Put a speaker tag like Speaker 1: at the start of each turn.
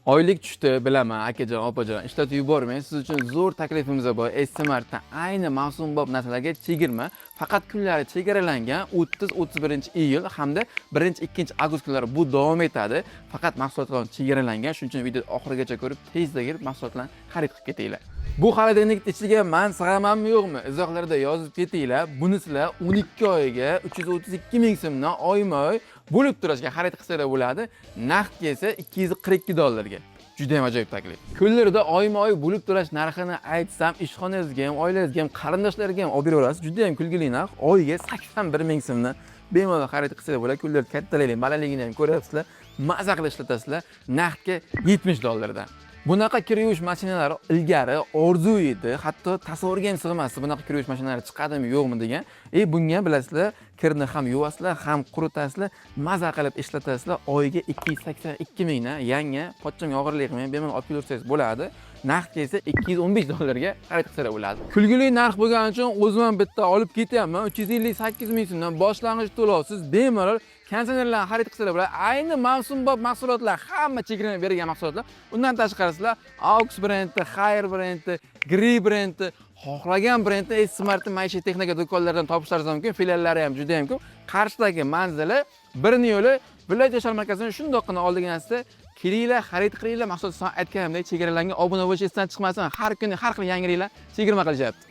Speaker 1: Oylik tushdi, bilaman, akajon, opajon, ishlatib yubormang. Siz uchun zo'r taklifimiz bor. Smartdan ayni mavsumbop narsalarga chegirma. Faqat kunlari chegaralangan: 30, 31 iyul hamda 1, 2 avgust kunlari bu davom etadi. Faqat mahsulotlar chegaralangan. Shuning uchun video oxirigacha ko'rib, tezda kirib mahsulotlarni xarid qilib ketinglar. Bu холодильник ichiga man sig'amanmi, yo'qmi? Izohlarda yozib ketinglar. Buni sizlar 12 oyga 332 ming so'mdan oyma-oy bo'lib turashga xarid qilsanglar bo'ladi. Naqdga esa 242 dollarga. Juda ham ajoyib taklif. Kunlarda oyma-oy bo'lib to'lash narxini aytsam, ishxonangizga ham, oilangizga ham, qarindoshlarga ham olib beraverasiz. Juda ham kulgili narx. Oyiga 81 ming so'mdan bemalol xarid qilsanglar bo'ladi. Kunlar kattaligini, balaligini ham ko'ryapsizlar. Maza qilib ishlatasizlar. Naqdga 70 dollardan. Bunaqa kir yuvish mashinalari ilgari orzu edi. Hatto tasavvurga ham sig'masdi, bunaqa kir yuvish mashinalari chiqadimi, yo'qmi degan. Bunga bilasizlar, kirni ham yuvasizlar, ham quritasizlar, maza qilib ishlatasizlar. Oyiga 282 mingdan yangi pochchamga og'irlik qilmay bemalol olib kelsangiz bo'ladi. Naqdga esa 215 dollarga xarid qilsalar bo'ladi. Kulgili narx bo'lgani uchun o'zim ham bitta olib ketyapman. 358 ming so'mdan boshlang'ich to'lovsiz bemalol konditsionerlarni xarid qilsalar bo'ladi. Ayni mavsumbop mahsulotlar, hamma chegirma bergan mahsulotlar. Undan tashqari sizlar AUX brendi, Haier brendi, Gree brendi, xohlagan brendni Smartni maishiy texnika do'konlaridan topishlaringiz mumkin. Filiallari ham juda ham ko'p. Qarshidagi manzili Birini yo'li, viloyat yoshlar markazining shundoqqina oldiginasida. Kelinglar, xarid qilinglar. Mahsulot soni aytganimdek chegaralangan. Obuna bo'lish esdan chiqmasin. Har kuni har xil yangiliklar chegirma qilishyapti.